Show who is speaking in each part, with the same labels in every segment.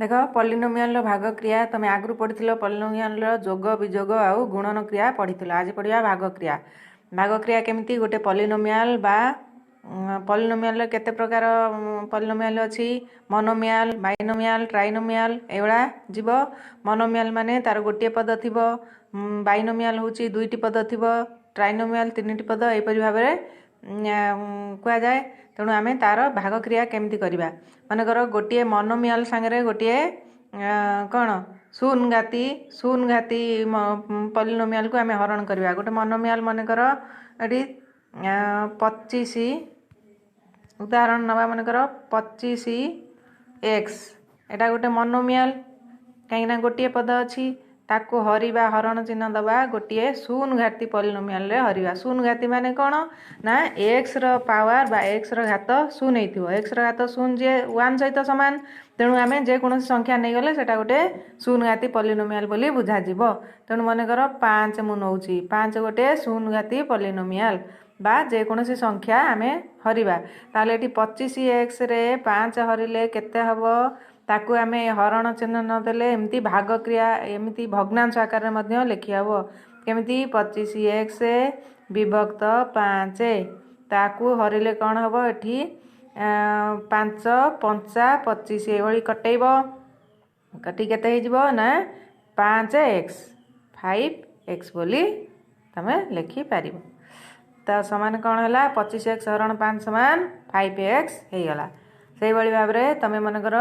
Speaker 1: ଦେଖ, ପଲିନୋମିଆଲର ଭାଗ କ୍ରିୟା ତମେ ଆଗରୁ ପଢ଼ିଥିଲ। ପଲିନୋମିଆଲର ଯୋଗ, ବିଯୋଗ ଆଉ ଗୁଣନ କ୍ରିୟା ପଢ଼ିଥିଲ। ଆଜି ପଢ଼ିବା ଭାଗ କ୍ରିୟା। ଭାଗ କ୍ରିୟା କେମିତି ଗୋଟେ ପଲିନୋମିଆଲ ବା ପଲିନୋମିଆଲର କେତେ ପ୍ରକାର ପଲିନୋମିଆଲ ଅଛି, ମନୋମିଆଲ, ବାଇନୋମିଆଲ, ଟ୍ରାଇନୋମିଆଲ, ଏଇଭଳିଆ ଯିବ। ମନୋମିଆଲ ମାନେ ତାର ଗୋଟିଏ ପଦ ଥିବ, ବାଇନୋମିଆଲ ହେଉଛି ଦୁଇଟି ପଦ ଥିବ, ଟ୍ରାଇନୋମିଆଲ ତିନିଟି ପଦ, ଏହିପରି ଭାବରେ କୁହାଯାଏ। ତେଣୁ ଆମେ ତାର ଭାଗ କ୍ରିୟା କେମିତି କରିବା? ମନେକର ଗୋଟିଏ ମନୋମିଆଲ ସାଙ୍ଗରେ ଗୋଟିଏ କ'ଣ ଶୂନ ଘାତି ପଲିନୋମିଆଲକୁ ଆମେ ହରଣ କରିବା। ଗୋଟେ ମନୋମିଆଲ ମନେକର ଏଠି 25, ଉଦାହରଣ ନେବା, ମନେକର 25 ଏକ୍ସ। ଏଇଟା ଗୋଟେ ମନୋମିଆଲ, କାହିଁକିନା ଗୋଟିଏ ପଦ ଅଛି। ତାକୁ ହରିବା, ହରଣ ଚିହ୍ନ ଦେବା, ଗୋଟିଏ ଶୂନ ଘାତି ପଲିନୋମିଆଲରେ ହରିବା। ଶୂନ ଘାତି ମାନେ କ'ଣ ନା ଏକ୍ସର ପାୱାର ବା ଏକ୍ସର ଘାତ ଶୂନ ହେଇଥିବ। ଏକ୍ସର ଘାତ ଶୂନ ଯିଏ ୱାନ୍ ସହିତ ସମାନ। ତେଣୁ ଆମେ ଯେକୌଣସି ସଂଖ୍ୟା ନେଇଗଲେ ସେଇଟା ଗୋଟେ ଶୂନ ଘାତି ପଲିନୋମିଆଲ ବୋଲି ବୁଝାଯିବ। ତେଣୁ ମନେକର 5 ମୁଁ ନେଉଛି, 5 ଗୋଟେ ଶୂନ ଘାତି ପଲିନୋମିଆଲ ବା ଯେକୌଣସି ସଂଖ୍ୟା ଆମେ ହରିବା। ତାହେଲେ ଏଠି 25 ଏକ୍ସରେ 5 ହରିଲେ କେତେ ହେବ? ତାକୁ ଆମେ ହରଣ ଚିହ୍ନ ନଦେଲେ ଏମିତି ଭାଗ କ୍ରିୟା, ଏମିତି ଭଗ୍ନାଂଶ ଆକାରରେ ମଧ୍ୟ ଲେଖି ହେବ। କେମିତି? 25 ଏକ୍ସ ବିଭକ୍ତ 5। ତାକୁ ହରିଲେ କ'ଣ ହେବ? ଏଠି 5 ପଞ୍ଚା 25, ଏଭଳି କଟେଇବ। କଟି କେତେ ହେଇଯିବ ନା 5 ଏକ୍ସ, 5 ଏକ୍ସ ବୋଲି ତମେ ଲେଖିପାରିବ। ତ ସମାନ କ'ଣ ହେଲା? 25 ଏକ୍ସ ହରଣ 5 ସମାନ 5 ଏକ୍ସ ହେଇଗଲା। ସେଇଭଳି ଭାବରେ ତମେ ମନେକର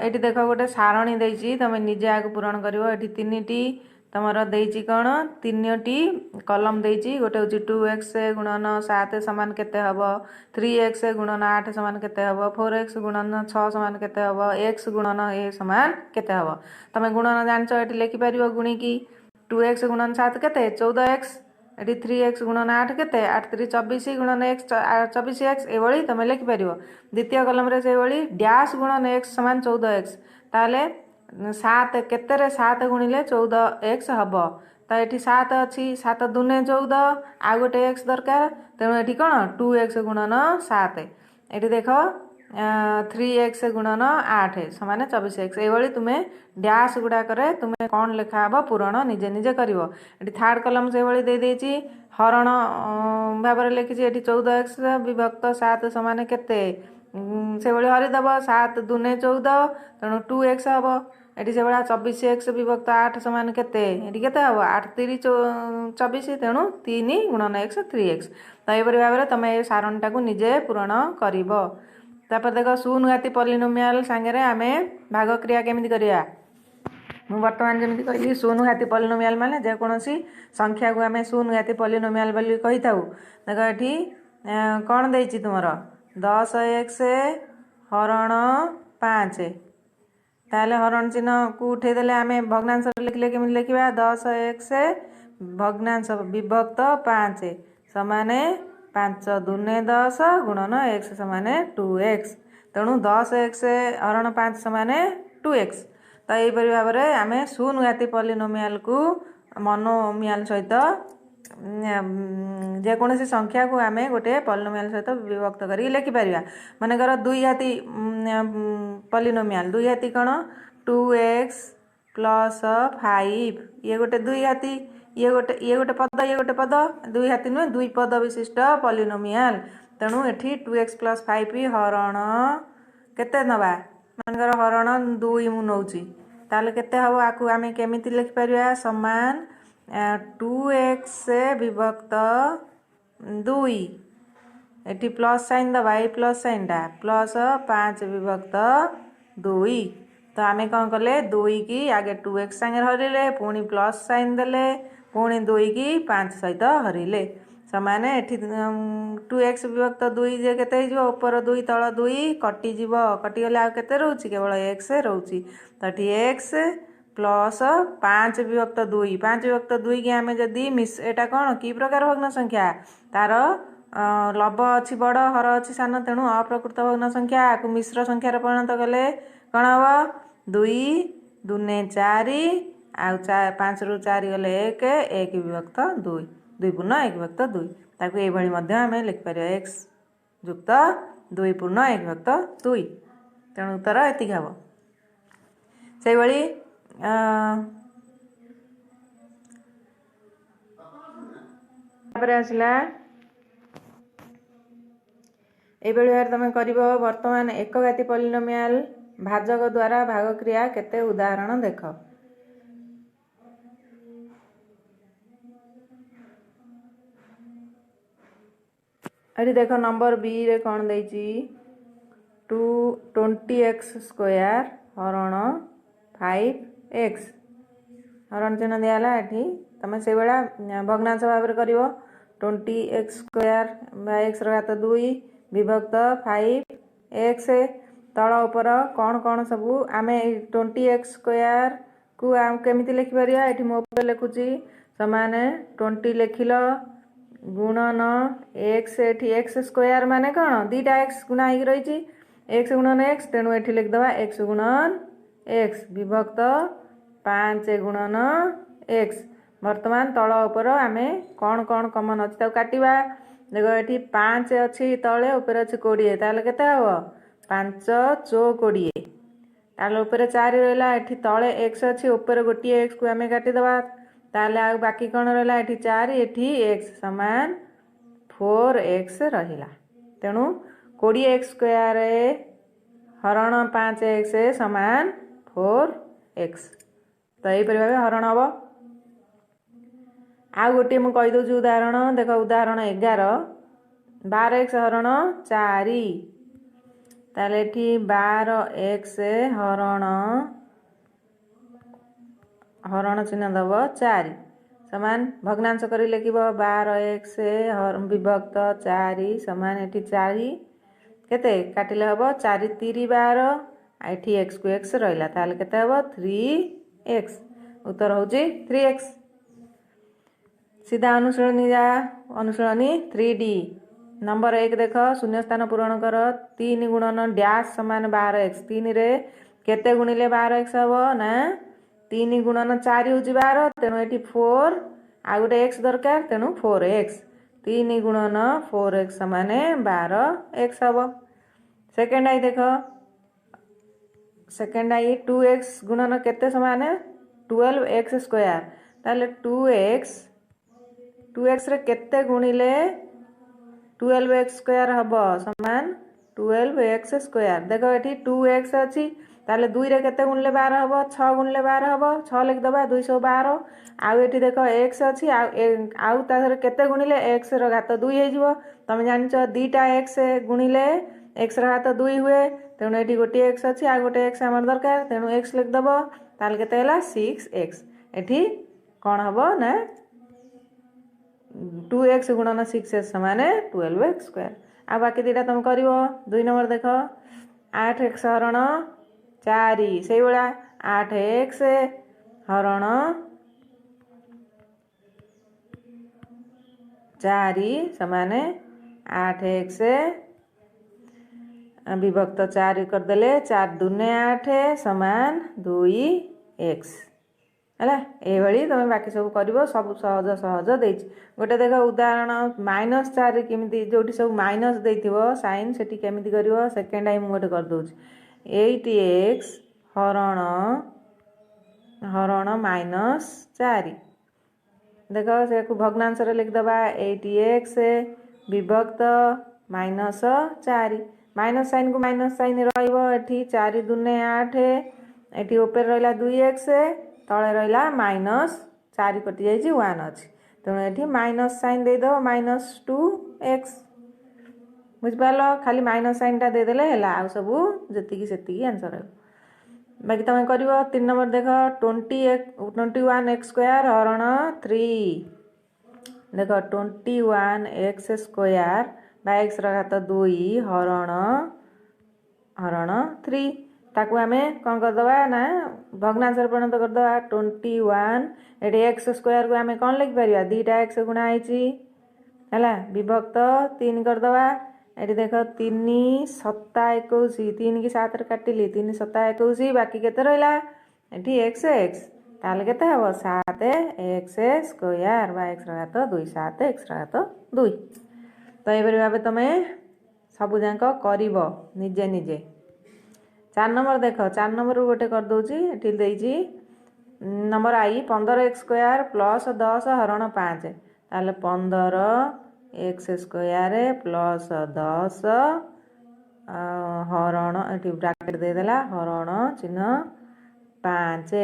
Speaker 1: ଏଠି ଦେଖ, ଗୋଟେ ସାରଣୀ ଦେଇଛି, ତମେ ନିଜେ ଆକୁ ପୂରଣ କରିବ। ଏଠି ତିନିଟି ତମର ଦେଇଛି, କ'ଣ ତିନୋଟି କଲମ ଦେଇଛି। ଗୋଟେ ହେଉଛି 2 ଏକ୍ସ ଗୁଣନ 7 ସମାନ କେତେ ହେବ, 3 ଏକ୍ସ ଗୁଣନ 8 ସମାନ କେତେ ହେବ, 4 ଏକ୍ସ ଗୁଣନ 6 ସମାନ କେତେ ହେବ, ଏକ୍ସ ଗୁଣନ ଏ ସମାନ କେତେ ହେବ। ତମେ ଗୁଣନ ଜାଣିଛ, ଏଠି ଲେଖିପାରିବ ଗୁଣିକି। 2 ଏକ୍ସ ଗୁଣନ 7 କେତେ? 14 ଏକ୍ସ। ଏଠି 3 ଏକ୍ସ ଗୁଣନ 8 କେତେ? 8 ତିରି 24 ଗୁଣନ ଏକ୍ସ, 24 ଏକ୍ସ, ଏଭଳି ତମେ ଲେଖିପାରିବ। ଦ୍ୱିତୀୟ କଲମରେ ସେଇଭଳି ଡ୍ୟାସ୍ ଗୁଣନ ଏକ୍ସ ସମାନ 14 ଏକ୍ସ। ତାହେଲେ 7 କେତେରେ 7 ଗୁଣିଲେ 14 ଏକ୍ସ ହେବ? ତ ଏଠି 7 ଅଛି, 7 ଦୁନେ 14, ଆଉ ଗୋଟେ ଏକ୍ସ ଦରକାର। ତେଣୁ ଏଠି କ'ଣ 2 ଏକ୍ସ ଗୁଣନ 7। ଏଠି ଦେଖ, 3 ଏକ୍ସ ଗୁଣନ 8 ସମାନ 24 ଏକ୍ସ। ଏଇଭଳି ତୁମେ ଡ୍ୟାସ୍ ଗୁଡ଼ାକରେ ତୁମେ କ'ଣ ଲେଖା ହେବ ପୂରଣ ନିଜେ ନିଜେ କରିବ। ଏଠି ଥାର୍ଡ଼ କଲମ ସେଇଭଳି ଦେଇଦେଇଛି, ହରଣ ଭାବରେ ଲେଖିଛି। ଏଠି 14 ଏକ୍ସ ବିଭକ୍ତ 7 ସମାନ କେତେ? ସେଭଳି ହରିଦେବ, 7 ଦୁନେ 14, ତେଣୁ 2 ଏକ୍ସ ହେବ। ଏଠି ସେଭଳିଆ 24 ଏକ୍ସ ବିଭକ୍ତ 8 ସମାନ କେତେ? ଏଠି କେତେ ହେବ? 8 ତିରି 24, ତେଣୁ 3 ଗୁଣନ ଏକ୍ସ, 3 ଏକ୍ସ। ତ ଏହିପରି ଭାବରେ ତୁମେ ଏ ସାରଣୀଟାକୁ ନିଜେ ପୂରଣ କରିବ। ତାପରେ ଦେଖ, ଶୂନ ଘାତି ପଲିନୋମିଆଲ ସାଙ୍ଗରେ ଆମେ ଭାଗ କ୍ରିୟା କେମିତି କରିବା? ମୁଁ ବର୍ତ୍ତମାନ ଯେମିତି କହିଲି, ଶୂନ ଘାତି ପଲିନୋମିଆଲ ମାନେ ଯେକୌଣସି ସଂଖ୍ୟାକୁ ଆମେ ଶୂନ ଘାତି ପଲିନୋମିଆଲ ବୋଲି କହିଥାଉ। ଦେଖ, ଏଠି କ'ଣ ଦେଇଛି ତୁମର? 10 ଏକ୍ସ ହରଣ 5। ତାହେଲେ ହରଣ ଚିହ୍ନକୁ ଉଠେଇଦେଲେ ଆମେ ଭଗ୍ନାଂଶରେ ଲେଖିଲେ କେମିତି ଲେଖିବା? 10 ଏକ୍ସ ଭଗ୍ନାଂଶ ବିଭକ୍ତ 5 ସମାନେ 5 ଦୁନେ 10 ଗୁଣନ ଏକ୍ସ ସମାନେ 2 ଏକ୍ସ। ତେଣୁ 10 ଏକ୍ସ ହରଣ 5 ସମାନେ 2 ଏକ୍ସ। ତ ଏହିପରି ଭାବରେ ଆମେ ଶୂନ ଘାତି ପଲିନୋମିଆଲକୁ ମନୋମିଆଲ ସହିତ, ଯେକୌଣସି ସଂଖ୍ୟାକୁ ଆମେ ଗୋଟେ ପଲିନୋମିଆଲ ସହିତ ବିଭକ୍ତ କରିକି ଲେଖିପାରିବା। ମନେକର ଦୁଇ ଘାତି ପଲିନୋମିଆଲ। ଦୁଇ ଘାତି କ'ଣ? 2 ଏକ୍ସ ପ୍ଲସ୍ 5। ଇଏ ଗୋଟେ ଦୁଇ ଘାତି, ଇଏ ଗୋଟେ ପଦ, ଇଏ ଗୋଟେ ପଦ। ଦୁଇ ଘାତି ନୁହେଁ, ଦୁଇ ପଦ ବିଶିଷ୍ଟ ପଲିନୋମିଆଲ। ତେଣୁ ଏଠି 2 ଏକ୍ସ ପ୍ଲସ୍ 5 ହରଣ କେତେ ନେବା? ମନେକର ହରଣ 2 ମୁଁ ନେଉଛି, ତାହେଲେ କେତେ ହେବ? ଆକୁ ଆମେ କେମିତି ଲେଖିପାରିବା? ସମାନ 2 ଏକ୍ସ ବିଭକ୍ତ 2, ଏଠି ପ୍ଲସ୍ ସାଇନ୍ ଦେବା, ଏଇ ପ୍ଲସ୍ ସାଇନ୍ଟା, ପ୍ଲସ୍ 5 ବିଭକ୍ତ 2। ତ ଆମେ କ'ଣ କଲେ? 2କି ଆଗେ 2 ଏକ୍ସ ସାଙ୍ଗରେ ହରିଲେ, ପୁଣି ପ୍ଲସ୍ ସାଇନ୍ ଦେଲେ, ପୁଣି 2କି 5 ସହିତ ହରିଲେ। ସମାନ ଏଠି 2 ଏକ୍ସ ବିଭକ୍ତ 2 ଯେ କେତେ ହେଇଯିବ? ଉପର 2 ତଳ 2 କଟିଯିବ। କଟିଗଲେ ଆଉ କେତେ ରହୁଛି? କେବଳ ଏକ୍ସ ରହୁଛି। ତ ଏଠି ଏକ୍ସ ପ୍ଲସ୍ 5 ବିଭକ୍ତ 2। 5 ବିଭକ୍ତ 2କି ଆମେ ଯଦି ମିସ୍, ଏଇଟା କ'ଣ କି ପ୍ରକାର ଭଗ୍ନ ସଂଖ୍ୟା? ତାର ଲବ ଅଛି ବଡ଼, ହର ଅଛି ସାନ, ତେଣୁ ଅପ୍ରକୃତ ଭଗ୍ନ ସଂଖ୍ୟା। ଆକୁ ମିଶ୍ର ସଂଖ୍ୟାରେ ପରିଣତ କଲେ କ'ଣ ହେବ? 2 ଦୁନେ 4, ଆଉ 5ରୁ 4 ଗଲେ 1, 1 ବିଭକ୍ତ 2, 2 ପୂର୍ଣ୍ଣ 1 ବିଭକ୍ତ 2। ତାକୁ ଏଇଭଳି ମଧ୍ୟ ଆମେ ଲେଖିପାରିବା, ଏକ୍ସ ଯୁକ୍ତ 2 ପୂର୍ଣ୍ଣ 1 ବିଭକ୍ତ 2। ତେଣୁ ଉତ୍ତର ଏତିକି ହେବ। ସେଇଭଳି ତାପରେ ଆସିଲା ଏଇଭଳି ଭାବରେ ତୁମେ କରିବ। ବର୍ତ୍ତମାନ ଏକଘାତୀ ପଲିନୋମିଆଲ ଭାଜକ ଦ୍ୱାରା ଭାଗକ୍ରିୟା କେତେ ଉଦାହରଣ ଦେଖ। ଏଠି ଦେଖ ନମ୍ବର ବିରେ କ'ଣ ଦେଇଛି, 2 20 ଏକ୍ସ ସ୍କୋୟାର ହରଣ 5 ଏକ୍ସ, ହରଣ ଚିହ୍ନ ଦିଆହେଲା। ଏଠି ତୁମେ ସେଇଭଳିଆ ଭଗ୍ନାଂଶ ଭାବରେ କରିବ। 20 ଏକ୍ସ ସ୍କୋୟାର ବା ଏକ୍ସର ଘାତ 2 ବିଭକ୍ତ 5 ଏକ୍ସ। ତଳ ଉପର କ'ଣ କ'ଣ ସବୁ ଆମେ 20 ଏକ୍ସ ସ୍କୋୟାରକୁ ଆଉ କେମିତି ଲେଖିପାରିବା? ଏଠି ମୁଁ ଉପରେ ଲେଖୁଛି, ସମାନ 20 ଲେଖିଲ ଗୁଣନ ଏକ୍ସ। ଏଠି ଏକ୍ସ ସ୍କୋୟାର ମାନେ କ'ଣ? ଦୁଇଟା ଏକ୍ସ ଗୁଣା ହେଇକି ରହିଛି, ଏକ୍ସ ଗୁଣନ ଏକ୍ସ। ତେଣୁ ଏଠି ଲେଖିଦେବା ଏକ୍ସ ଗୁଣନ ଏକ୍ସ ବିଭକ୍ତ 5 ଗୁଣନ ଏକ୍ସ। ବର୍ତ୍ତମାନ ତଳ ଉପର ଆମେ କ'ଣ କ'ଣ କମନ୍ ଅଛି ତାକୁ କାଟିବା। ଦେଖ, ଏଠି 5 ଅଛି ତଳେ, ଉପରେ ଅଛି 20। ତାହେଲେ କେତେ ହେବ? 5 ଚଉ 20। ତାହେଲେ ଉପରେ 4 ରହିଲା। ଏଠି ତଳେ ଏକ୍ସ ଅଛି, ଉପରେ ଗୋଟିଏ ଏକ୍ସକୁ ଆମେ କାଟିଦେବା। ତାହେଲେ ଆଉ ବାକି କ'ଣ ରହିଲା? ଏଠି 4, ଏଠି ଏକ୍ସ, ସମାନ 4 ଏକ୍ସ ରହିଲା। ତେଣୁ 20 ଏକ୍ସ ସ୍କୋୟାର ହରଣ 5 ଏକ୍ସ ସମାନ 4 ଏକ୍ସ। ତ ଏହିପରି ଭାବେ ହରଣ ହେବ। ଆଉ ଗୋଟିଏ ମୁଁ କହିଦେଉଛି ଉଦାହରଣ। ଦେଖ, ଉଦାହରଣ 11, 12 ଏକ୍ସ ହରଣ 4। ତାହେଲେ ଏଠି 12 ଏକ୍ସ ହରଣ, ହରଣ ଚିହ୍ନ ଦେବ, 4 ସମାନ ଭଗ୍ନାଂଶ କରି ଲେଖିବ। 12 ଏକ୍ସ ବିଭକ୍ତ 4 ସମାନ ଏଠି 4 କେତେ କାଟିଲେ ହେବ? 4 ତିରି 12। ଏଠି ଏକ୍ସକୁ ଏକ୍ସ ରହିଲା। ତାହେଲେ କେତେ ହେବ? 3 ଏକ୍ସ। ଉତ୍ତର ହେଉଛି 3 ଏକ୍ସ। ସିଧା ଅନୁଶୀଳନୀ ଯା, ଅନୁଶୀଳନୀ 3D। Number 1 ଦେଖ, ଶୂନ୍ୟ ସ୍ଥାନ ପୂରଣ କର। 3 ଗୁଣନ ଡ୍ୟାସ୍ ସମାନ 12 ଏକ୍ସ। 3ରେ କେତେ ଗୁଣିଲେ 12 ଏକ୍ସ ହେବ ନା, 3 ଗୁଣନ 4 ହେଉଛି 12। ତେଣୁ ଏଠି 4 ଆଉ ଗୋଟେ ଏକ୍ସ ଦରକାର, ତେଣୁ 4 ଏକ୍ସ। 3 ଗୁଣନ 4 ଏକ୍ସ ସମାନ 12 ଏକ୍ସ ହେବ। ସେକେଣ୍ଡ I ଦେଖ, ସେକେଣ୍ଡ I, 2 X ଗୁଣନ କେତେ ସମାନ 12 ଏକ୍ସ ସ୍କୋୟାର? ତାହେଲେ 2 ଏକ୍ସ, 2 ଏକ୍ସରେ କେତେ ଗୁଣିଲେ 12 ଏକ୍ସ ସ୍କୋୟାର ହେବ, ସମାନ 12 ଏକ୍ସ ସ୍କୋୟାର? ଦେଖ, ଏଠି 2 ଏକ୍ସ ଅଛି। ତାହେଲେ 2ରେ କେତେ ଗୁଣିଲେ 12 ହେବ? 6 ଗୁଣିଲେ 12 ହେବ। 6 ଲେଖିଦେବା, 212। ଆଉ ଏଠି ଦେଖ, ଏକ୍ସ ଅଛି, ଆଉ ଆଉ ତା ଦେହରେ କେତେ ଗୁଣିଲେ ଏକ୍ସର ଘାତ 2 ହେଇଯିବ? ତମେ ଜାଣିଛ, ଦୁଇଟା ଏକ୍ସ ଗୁଣିଲେ ଏକ୍ସର ଘାତ 2 ହୁଏ। ତେଣୁ ଏଠି ଗୋଟିଏ ଏକ୍ସ ଅଛି, ଆଉ ଗୋଟେ ଏକ୍ସ ଆମର ଦରକାର, ତେଣୁ ଏକ୍ସ ଲେଖିଦେବ। ତାହେଲେ କେତେ ହେଲା? 6 ଏକ୍ସ। ଏଠି କ'ଣ ହେବ ନା, 2 ଏକ୍ସ ଗୁଣନ 6 ଏକ୍ସ ସମାନ 12 ଏକ୍ସ ସ୍କୋୟାର। ଆଉ ବାକି ଦୁଇଟା ତୁମେ କରିବ। 2 ନମ୍ବର ଦେଖ, 8 ଏକ୍ସ ହରଣ 4। ସେଇଭଳିଆ 8 ଏକ୍ସ ହରଣ 4 ସମାନ 8 ଏକ୍ସ ବିଭକ୍ତ 4 କରିଦେଲେ 4 ଦୁନେ 8 ସମାନ 2 ଏକ୍ସ ହେଲା। ଏଇଭଳି ତୁମେ ବାକି ସବୁ କରିବ। ସବୁ ସହଜ ସହଜ ଦେଇଛି। ଗୋଟେ ଦେଖ ଉଦାହରଣ, -4 କେମିତି, ଯେଉଁଠି ସବୁ ମାଇନସ୍ ଦେଇଥିବ ସାଇନ୍, ସେଠି କେମିତି କରିବ? ସେକେଣ୍ଡ I ମୁଁ ଗୋଟେ କରିଦେଉଛି। 8 ଏକ୍ସ ହରଣ ହରଣ -4। ଦେଖ, ସେକୁ ଭଗ୍ନାଂଶରେ ଲେଖିଦେବା। 8 ଏକ୍ସ ବିଭକ୍ତ -4। ମାଇନସ୍ ସାଇନ୍କୁ ମାଇନସ୍ ସାଇନ୍ ରହିବ। ଏଠି 4 ଦୁନେ 8, ଏଠି ଉପରେ ରହିଲା 2 ଏକ୍ସ, ତଳେ ରହିଲା -4, କଟିଯାଇଛି, 1 ଅଛି। ତେଣୁ ଏଠି ମାଇନସ୍ ସାଇନ୍ ଦେଇଦେବ, -2 ଏକ୍ସ। ବୁଝିପାରିଲ? ଖାଲି ମାଇନସ୍ ସାଇନ୍ଟା ଦେଇଦେଲେ ହେଲା, ଆଉ ସବୁ ଯେତିକି ସେତିକି ଆନ୍ସର୍ ହେବ। ବାକି ତୁମେ କରିବ। 3 ନମ୍ବର ଦେଖ, 21 ଏକ୍ସ ସ୍କୋୟାର ହରଣ 3। ଦେଖ, 21 ଏକ୍ସ ସ୍କୋୟାର ବା ଏକ୍ସର ଘାତ 2 ହରଣ ହରଣ 3। ତାକୁ ଆମେ କ'ଣ କରିଦେବା ନା, ଭଗ୍ନାଂଶରେ ପରିଣତ କରିଦେବା। 21, ଏଠି ଏକ୍ସ ସ୍କୋୟାରକୁ ଆମେ କ'ଣ ଲେଖିପାରିବା? ଦୁଇଟା ଏକ୍ସ ଗୁଣା ହେଇଛି, ହେଲା, ବିଭକ୍ତ 3 କରିଦେବା। ଏଠି ଦେଖ, 3 ସତା 21, 3 କି 7ରେ କାଟିଲି, 3 ସତା 21। ବାକି କେତେ ରହିଲା ଏଠି? X X. ତାହେଲେ କେତେ ହେବ? 7 ଏକ୍ସ ସ୍କୋୟାର ବା ଏକ୍ସର ଘାତ 2, 7 ଏକ୍ସର ଘାତ 2। ତ ଏହିପରି ଭାବେ ତୁମେ ସବୁଯାକ କରିବ ନିଜେ ନିଜେ। 4 ନମ୍ବର ଦେଖ, 4 ନମ୍ବରରୁ ଗୋଟେ କରିଦେଉଛି। ଏଠି ଦେଇଛି number I, 15 X square plus 10 ହରଣ 5। ତାହେଲେ 15 ଏକ୍ସ ସ୍କୋୟାର ପ୍ଲସ୍ 10 ହରଣ, ଏଠି ବ୍ରାକେଟ୍ ଦେଇଦେଲା, ହରଣ ଚିହ୍ନ 5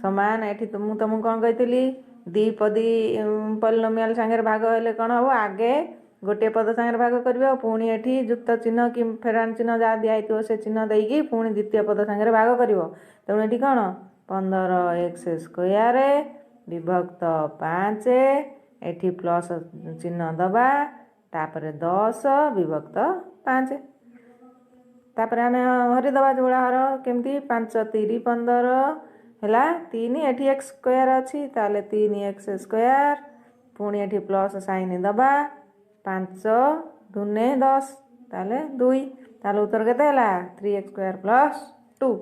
Speaker 1: ସମାନ। ଏଠି ମୁଁ ତୁମକୁ କ'ଣ କହିଥିଲି? ଦ୍ୱିପଦୀ ପଲିନୋମିଆଲ ସାଙ୍ଗରେ ଭାଗ ହେଲେ କ'ଣ ହେବ? ଆଗେ ଗୋଟିଏ ପଦ ସାଙ୍ଗରେ ଭାଗ କରିବ, ପୁଣି ଏଠି ଯୁକ୍ତ ଚିହ୍ନ କି ଫେଡ଼ାଣ ଚିହ୍ନ ଯାହା ଦିଆହେଇଥିବ ସେ ଚିହ୍ନ ଦେଇକି ପୁଣି ଦ୍ୱିତୀୟ ପଦ ସାଙ୍ଗରେ ଭାଗ କରିବ। ତେଣୁ ଏଠି କ'ଣ? 15 ଏକ୍ସ ସ୍କୋୟାର ବିଭକ୍ତ 5, ଏଠି ପ୍ଲସ୍ ଚିହ୍ନ ଦେବା, ତାପରେ 10 ବିଭକ୍ତ 5। ତାପରେ ଆମେ ହରିଦେବା ଯୋଡ଼ା ହର। କେମିତି? 5 ତିରି 15 ହେଲା, 3, ଏଠି ଏକ୍ସ ସ୍କୋୟାର ଅଛି, ତାହେଲେ 3 ଏକ୍ସ ସ୍କୋୟାର, ପୁଣି ଏଠି ପ୍ଲସ୍ ସାଇନ୍ ଦେବା, 5 ଦୁନେ 10, ତାହେଲେ 2। ତାହେଲେ ଉତ୍ତର କେତେ ହେଲା? 3 ଏକ୍ସ ସ୍କୋୟାର ପ୍ଲସ୍ 2।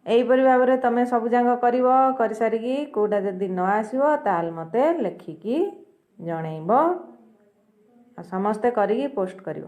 Speaker 1: ଏହିପରି ଭାବରେ ତୁମେ ସବୁଯାକ କରିବ। କରିସାରିକି କେଉଁଟା ଯଦି ନ ଆସିବ, ତାହେଲେ ମୋତେ ଲେଖିକି ଜଣେଇବ। ଆଉ ସମସ୍ତେ କରିକି ପୋଷ୍ଟ କରିବ।